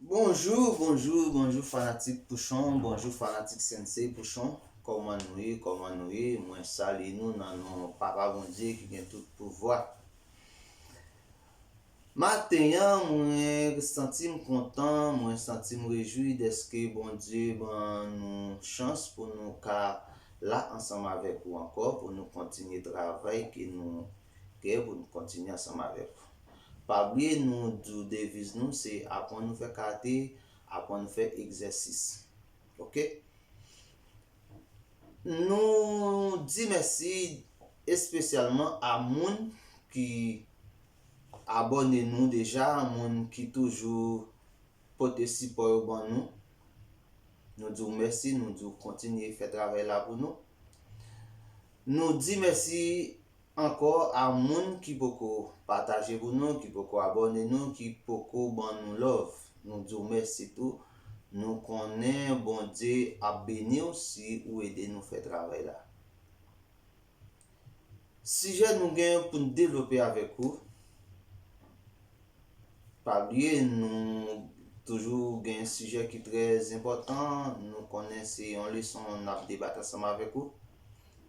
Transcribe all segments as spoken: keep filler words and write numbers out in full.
Bonjou, bonjou, bonjou fanatik Pouchon, bonjou fanatik Sensei Pouchon. Kòman nou ye, kòman nou ye? Mwen salye nou nan non Papa Bondye ki gen tout pouvwa. Maten an, mwen santi m kontan, mwen santi m rejwi dèske Bondye ban nou chans pou nou ka la ansanm avèk ou ankò, pou nou kontinye travay ke nou gen pou nou kontinye ansanm avèk ou. Pa bliye, nou di w deviz nou se aprann nou fè kalite, aprann nou fè egzèsis. Oke? Nou di mèsi espesyalman a moun ki abòne nou deja, moun ki toujou pote sipò yo ban nou. Nou di w mèsi, nou di w kontinye fè travay la pou nou. Nou di mèsi ankò a moun ki poko pataje pou nou, ki poko abòne nou, ki poko ban nou love. Nou di w mèsi tou. Nou konnen Bondye ap beni w si ou ede nou fè travay la. Sijè nou gen pou n devlope avèk ou, pa bliye, nou toujou gen sijè ki trè enpòtan. Nou konnen se yon leson n ap debat ansanm avèk ou.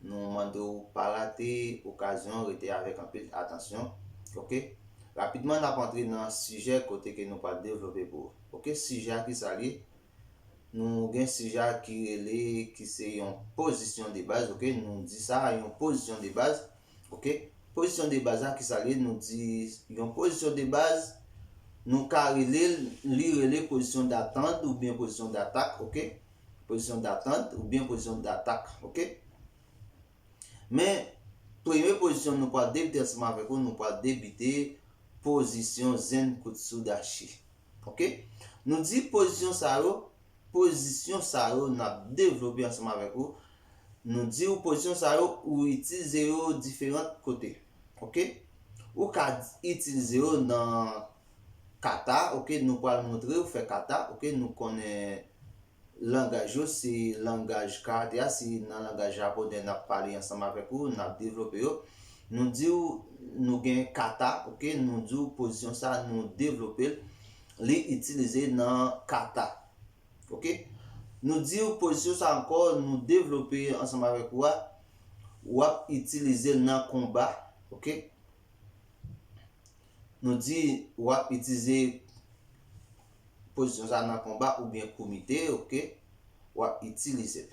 Nou mande w pa rate okazyon, rete avèk anpil atansyon. Oke? Rapidman, n ap antre nan sijè kote ke nou pral devlope pou ou. Oke? Sijè a ki sa l ye? Nou gen sijè a ki rele, ki se yon pozisyon de baz, oke? Nou di sa, yon pozisyon de baz, oke? Pozisyon de baz la, ki sa l ye? Nou di yon pozisyon de baz, nou ka rele l, li rele pozisyon datant oubyen pozisyon datak, oke? Pozisyon datant oubyen pozisyon datak, oke? Men, premye pozisyon nou pral debite ansanm avèk ou, nou pral debite pozisyon zen koutsudachi. Oke? Nou di pozisyon sa yo, pozisyon sa yo n ap devlope ansanm avèk ou. Nou di w pozisyon sa yo, ou itilize yo diferan kote. Oke? Ou ka itilize yo nan kata, oke, nou pral montre w fè kata, oke, nou konnen langaj yo, se langaj karate a, se nan langaj japonè n ap pale ansanm avèk ou, n ap devlope yo. Nou di w, nou gen kata, oke, nou di w pozisyon sa, nou devlope l, li itilize nan kata, oke. Nou di w pozisyon sa ankò, nou devlope ansanm avèk ou a, w ap itilize l nan konba, oke. Nou di w ap itilize pozisyon sa nan konba oubyen kumite, oke? W ap itilize l.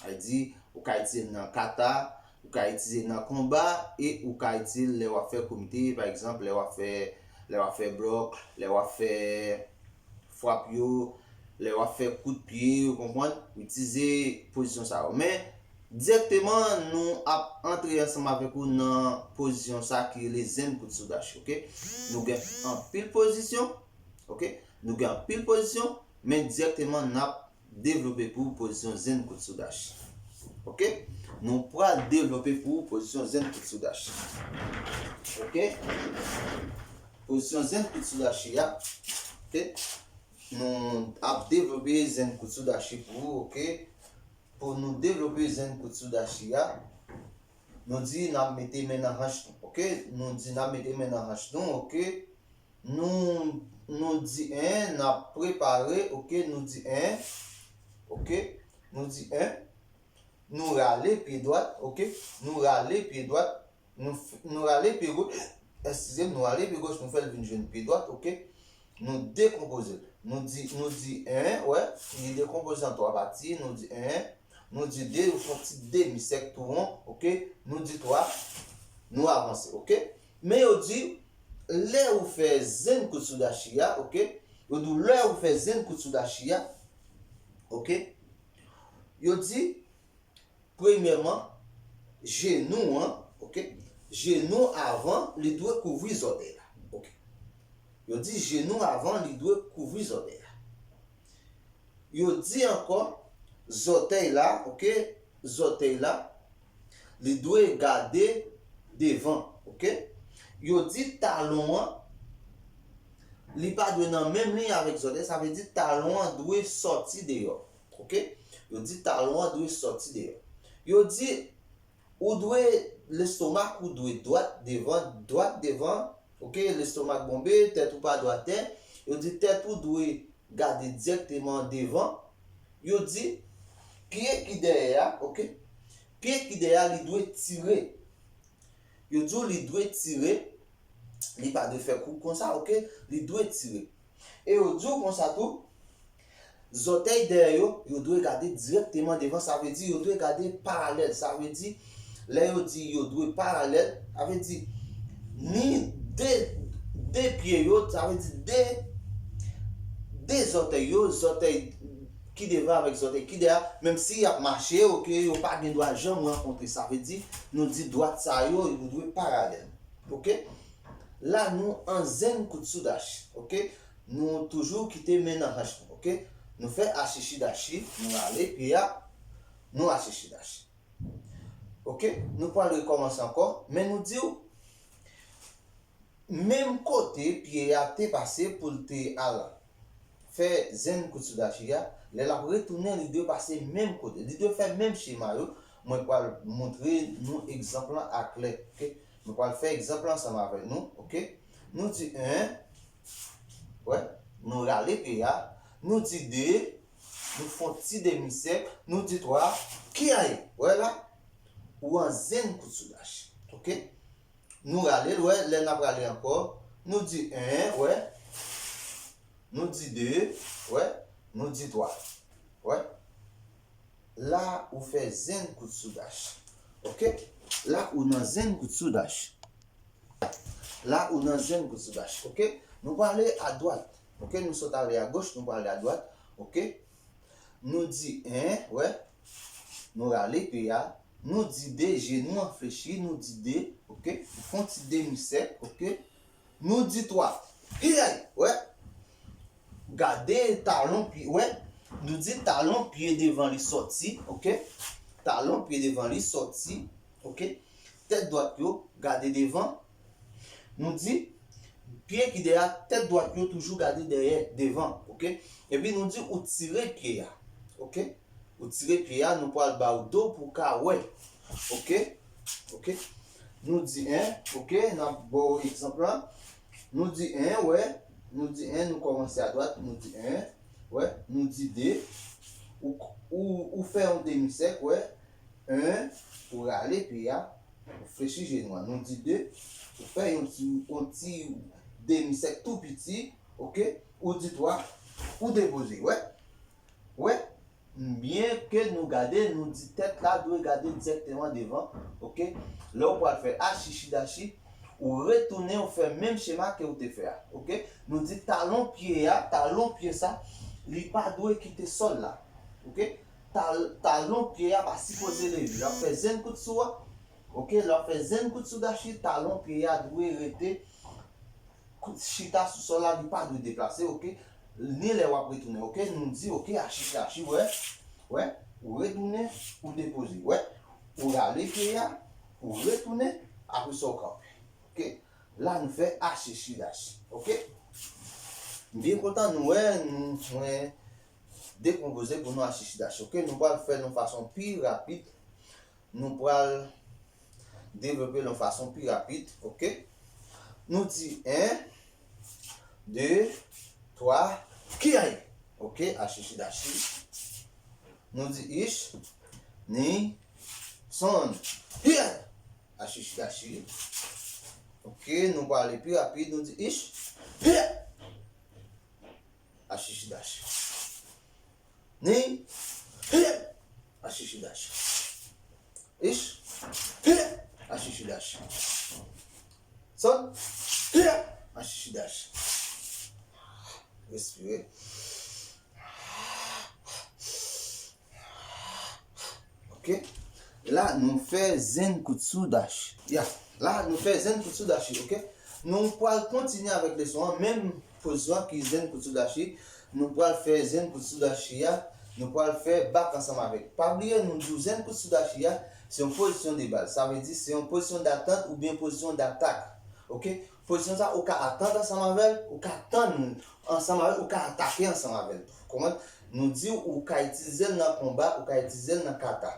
Sa vle di, ou ka itilize l nan kata, ou ka itilize l nan konba, e ou ka itilize l lè w ap fè kumite, pa egzanp, lè w ap fè, lè w ap fè blòk, lè w ap fè frap yo, lè w ap fè kout pye, ou konprann? Ou itilize pozisyon sa yo. Men, dirèkteman, nou ap antre ansanm avèk ou nan pozisyon sa ki rele zen koutsudachi, oke? Nou gen anpil pozisyon, oke? Nou gen anpil pozisyon, men dirèkteman, n ap devlope pou ou pozisyon zen koutsudachi. Oke? Nou pral devlope pou ou pozisyon zen koutsudachi. Oke? Pozisyon zen koutsudachi a, oke? Nou ap devlope zen koutsudachi pou ou, oke? Pou nou devlope zen koutsudachi a, nou di n ap mete men nan hanch nou, oke? Nou di n ap mete men nan hanch nou, oke? Nou, nou di en, n ap prepare, oke? Nou di en, oke? Nou di en, nou rale pye dwat, oke? Nou rale pye dwat, nou, f- nou rale pye goch, eskize m, nou rale pye goch, nou fè l vin jwenn pye dwat, oke? Nou dekonpoze l. Nou di, nou di en, wè, li dekonpoze an twa pati, nou di en, nou di de, ou fè yon ti demi sèk tou won, oke? Nou di twa, nou avanse, oke? Men yo di, lè ou fè zen koutsudachi a, oke? Yo di w lè ou fè zen koutsudachi a, oke? Yo di, premyèman, jenou an, oke? Jenou avan, li dwe kouvri zòtèy la. Oke. Yo di jenou avan, li dwe kouvri zòtèy la. Yo di ankò, zòtèy la, oke? Zòtèy la, li dwe gade devan, oke? Yo di talon an, li pa dwe nan menm liy avèk zòtèy, sa vle di talon an dwe sòti deyò, oke? Yo di talon an dwe sòti deyò. Yo di ou dwe, lestomak ou dwe dwat devan, dwat devan, oke? Lestomak bonbe, tèt ou pa dwe atè. Yo di tèt ou dwe gade dirèkteman devan, yo di pye ki dèyè a, oke? Pye ki dèyè a, li dwe tire. Yo di w li dwe tire, li pa dwe fè koub konsa, oke? Li dwe tire. E yo di w konsa tou, zòtèy dèyè yo, yo dwe gade dirèkteman devan, sa vle di yo dwe gade paralèl, sa vle di, lè yo di yo dwe paralèl, sa vle di ni de, de pye yo, sa vle di de, de zòtèy yo, zòtèy ki devan avèk zòtèy ki dèyè, menm si y ap mache, oke, yo pa gen dwa janm rankontre. Sa vle di, nou di dwat sa yo, yo dwe paralèl. Oke? La, nou an zen kutsudashi. Oke? Nou toujou kite men nan hanch nou. Oke? Nou fè achichidashi, nou rale pye a, nou achichidashi. Oke? Nou pral rekòmanse ankò, men nou di w, menm kote pye a te pase pou l te al fè zen kutsudashi a, lè l ap retounen, li dwe pase menm kote. Li dwe fè menm chema yo. Mwen pral montre nou egzanp lan aklè. Oke? Nou pral fè egzanp lan ansanm avèk nou. Oke? Nou di en, wè, nou rale pye a. Nou di de, nou fè yon ti demi sèk. Nou di twa, kiyae, wè la, ou an zen kutsudashi. Oke? Nou rale l, wè, lè n ap rale ankò, nou di en, wè. Nou di de, wè. Nou di twa, wè. La, ou fè zen kutsudashi. Oke? La, ou nan zen kutsudashi. La, ou nan zen kutsudashi. Oke? Nou prale adwat. Oke? Nou sot ale agoch, nou prale adwat. Oke? Nou di en, wè. Nou rale pye a. Nou di de, jenou an flechi, nou di de, oke? Fè yon ti demi sèk, oke? Nou di twa. Hiyay, wè. Gade talon pye, wè. Nou di talon pye devan li sòti, oke? Talon pye devan li sòti, oke? Tèt dwat yo, gade devan. Nou di, pye ki dèyè a, tèt dwat yo toujou gade dèyè, devan, oke? Epi nou di ou tire pye a, oke? Ou tire pye a, nou pral ba w do pou w ka wè, oke? Oke? Nou di en, oke? N ap ba w egzanp lan. Nou di en, wè. Nou di en, nou kòmanse adwat, nou di en, wè. Nou di de, ou, ou, ou fè yon demi sèk, wè. En, ou rale pye a, ou flechi jenou an. Nou di de, ou fè yon ti, yon ti demi sèk tou piti, oke? Ou di twa, ou depoze, wè. Wè, byen ke nou gade, nou di tèt la dwe gade dirèkteman devan, oke? Lè w pral fè achichidashi, ou retounen, ou fè menm chema ke ou te fè a, oke? Nou di talon pye a, talon pye sa, li pa dwe kite sòl la, oke? Tal-, talon pye a pa sipoze leve. Lè w ap fè zen kutsu a, oke, lè w ap fè zen kutsudashi, talon pye a dwe rete chita sou sòl la, li pa dwe deplase, oke? Ni lè w ap retounen, oke? Nou di, oke, achichidashi, wè, wè, ou retounen, ou depoze, wè, ou rale pye a, ou retounen, apre sa w kanpe, oke? La, nou fè achichidashi, oke? M byen kontan nou wè, nou, mwen dekonpoze pou nou achichidashi, oke? Nou pral fè l yon fason pi rapid. Nou pral devlope l yon fason pi rapid, oke? Nou di en, de, twa, kiyae! Oke, achichidashi. Nou di ichi, ni, san, hiyae! Achichidashi. Oke, nou pral ale pi rapid, nou di ichi, hiyae! Achichidashi. Ni, hiyae! Achichidashi. Ichi, hiyae! Achichidashi. San, hiyae! Achichidashi. Respire. Oke. La, nou fè zen kutsudashi. Ya. La, nou fè zen kutsudashi, oke? Nou pral kontinye avèk leson an, menm pozisyon an ki zen kutsudashi. Nou pral fè zen kutsudashi a, nou pral fè bak ansanm avèk. Pa bliye, nou di w zen kutsudashi a, se yon pozisyon de baz. Sa vle di, se yon pozisyon datant oubyen pozisyon datak. Oke? Pozisyon sa, ou ka atant ansanm avè l, ou ka tann ansanm avè l, ou ka atake ansanm avè l. Konprann? Nou di w, ou ka itilize l nan konba, ou ka itilize l nan kata.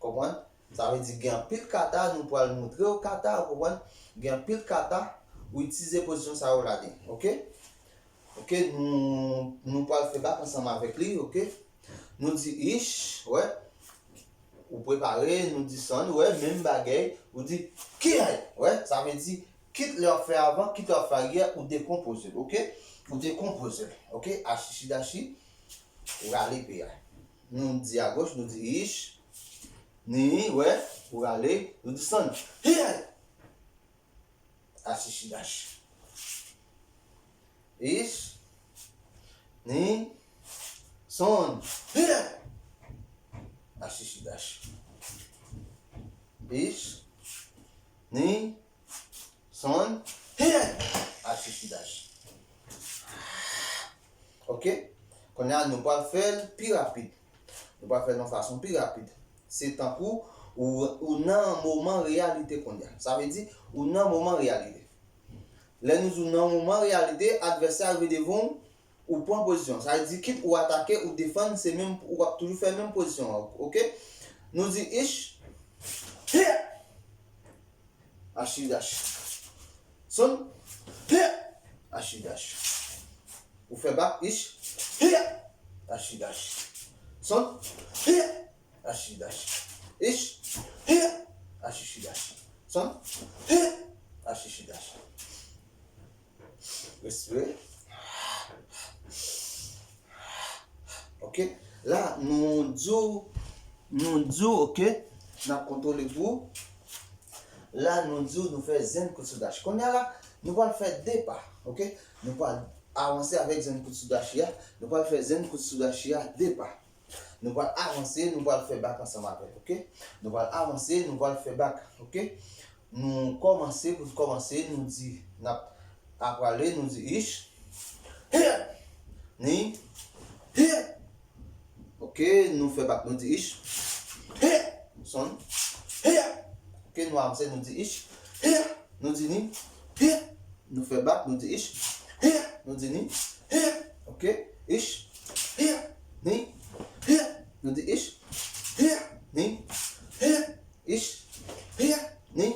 Konprann? Sa vle di gen anpil kata, nou pral montre w kata, ou konprann? Gen anpil kata, ou itilize pozisyon sa yo ladan, oke? Ok, nou, nou pral fè bak ansanm avèk li, ok? Nou di ich, wè. Ou prepare, nou di sonn, wè, menm bagay. Ou di kiyay, wè, sa vle di, kit lè w ap fè avan, kit lè w ap fè aryè, ou dekonpoze l, ok? Ou dekonpoze l, ok? Achichidachi, ou rale pye a. Nou di agoch, nou di ich, ni, wè, ou rale, nou di sonn, hiyay! Achichidachi. Ich, ni, sonn, hiyay! Achichidachi. Ich, ni, sonn, hiyay! Achichidachi. Ok? Kounye a, nou pral fè l pi rapid. Nou pral fè l yon fason pi rapid. Se tankou ou, ou nan moman reyalite kounye a. Sa vle di, ou nan moman reyalite. Lè nou di w nan moman reyalite, advèsè a rive devan w, ou pran pozisyon. Sa vle di, kit ou atake, ou defann, se menm, ou ap toujou fè menm pozisyon an, ok? Nou di ich, hiyay! Achichidachi. Sonn, hiyay! Achichidachi. Ou fè bak, ich, hiyay! Achichidachi. Sonn, hiyay! Achichidachi. Ich, hiyay! Achichidachi. Sonn, hiyay! Achichidachi. Respire. Ok. La, nou di w, nou di w, ok, n ap kontwole pou. La, nou di w, nou fè Zen Kutsudachi. Kounye a la, nou pral fè de pa, ok? Nou pral avanse avèk Zen Kutsudachi a. Nou pral fè Zen Kutsudachi a de pa. Nou pral avanse, nou pral fè bak ansanm avè l, ok? Nou pral avanse, nou pral fè bak, ok? Nou kòmanse, pou kòmanse, nou di, n ap aprale, nou di ich, hiyay! Ni, hiyay! Ok, nou fè bak, nou di ich, hiyay! Sonn, hiyay! Ok, nou avanse, nou di ich, hiyay! Nou di ni, hiyay! Nou fè bak, nou di ich, hiyay! Nou di ni, hiyay! Ok, ich, hiyay! Ni, hiyay! Nou di ich, hiyay! Ni, hiyay! Ich, hiyay! Ni,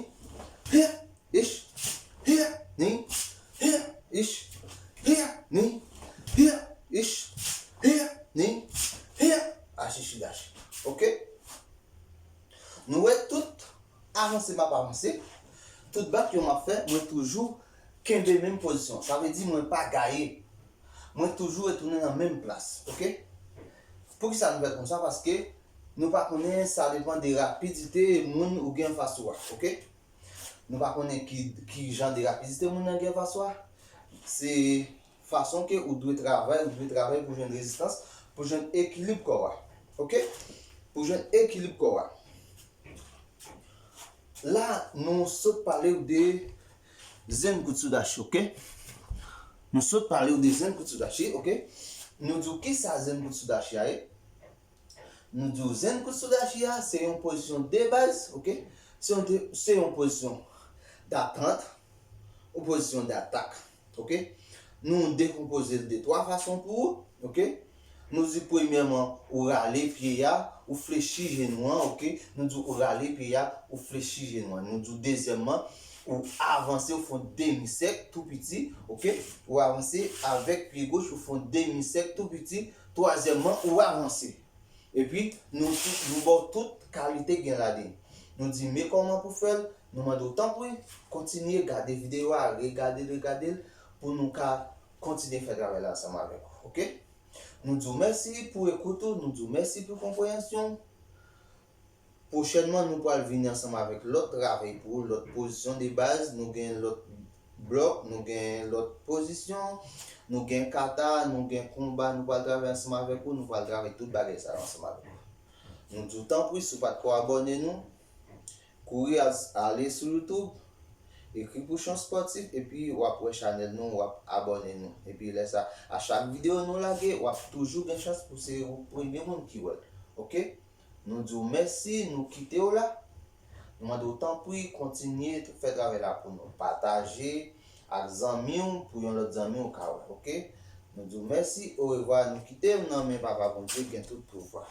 hiyay! Ich, hiyay! Ni, hiyay! Ich, hiyay! Ni, hiyay! Ich, hiyay! Ni, hiyay! Achichidachi. Ok? Nou wè tout avanse m ap avanse, tout bak yo m ap fè, mwen toujou kenbe menm pozisyon. Sa vle di mwen pa gaye. Mwen toujou retounen nan menm plas, ok? Poukisa nou fè konsa? Paske nou pa konnen, sa depann de rapidite moun ou gen anfas ou a, ok? Nou pa konnen ki, ki jan de rapidite moun nan gen anfas ou a. Se fason ke ou dwe travay, ou dwe travay pou jwenn rezistans, pou jwenn ekilib kò a. Ok? Pou jwenn ekilib kò a. La, nou sot pale w de Zen Kutsudachi, ok? Nou sot pale w de Zen Kutsudachi, ok? Nou di w kisa Zen Kutsudachi a ye? Nou di w Zen Kutsudachi a, se yon pozisyon de baz, ok? Se yon, se yon pozisyon datant, yon pozisyon datak, ok? Nou dekonpoze l de twa fason pou ou, ok? Nou di premyèman, ou rale pye a, ou flechi jenou an, ok? Nou di ou rale pye a, ou flechi jenou an. Nou di dezyèmman, ou avanse, ou fè yon demi sèk tou piti, ok? Ou avanse avèk pye goch, ou fè yon demi sèk tou piti. Twazyèmman, ou avanse. Epi, nou tout, nou ba w tout kalite gen ladan. Nou di men kòman pou fè l, nou mande w tanpri, kontinye gade videyo a, regade l, regade l, pou nou ka kontinye fè travay la ansanm avèk ou, ok? Nou di w mèsi pou ekout ou, nou di w mèsi pou konpreyansyon w. Pwochènman, nou pral vini ansanm avèk lòt travay pou ou, lòt pozisyon de baz, nou gen lòt blòk, nou gen lòt pozisyon, nou gen kata, nou gen konba, nou pral travay ansanm avèk ou, nou pral travay tout bagay sa yo ansanm avèk ou. Nou di w tanpri, si w pa t ko abòne nou, kouri al, ale sou YouTube, ekri Pouchon Spòtif, epi w ap wè chanèl nou, w ap abòne nou. Epi lè sa, a chak videyo nou lage, w ap toujou gen chans pou se ou premye moun ki wè l. Ok? Nou di w mèsi, nou kite w la. Nou mande w tanpri kontinye fè travay la pou nou. Pataje ak zanmi w pou yon lòt zanmi w ka wè, ok? Nou di w mèsi, orevwa, nou kite w nan men Papa Bondye ki gen tout pouvwa.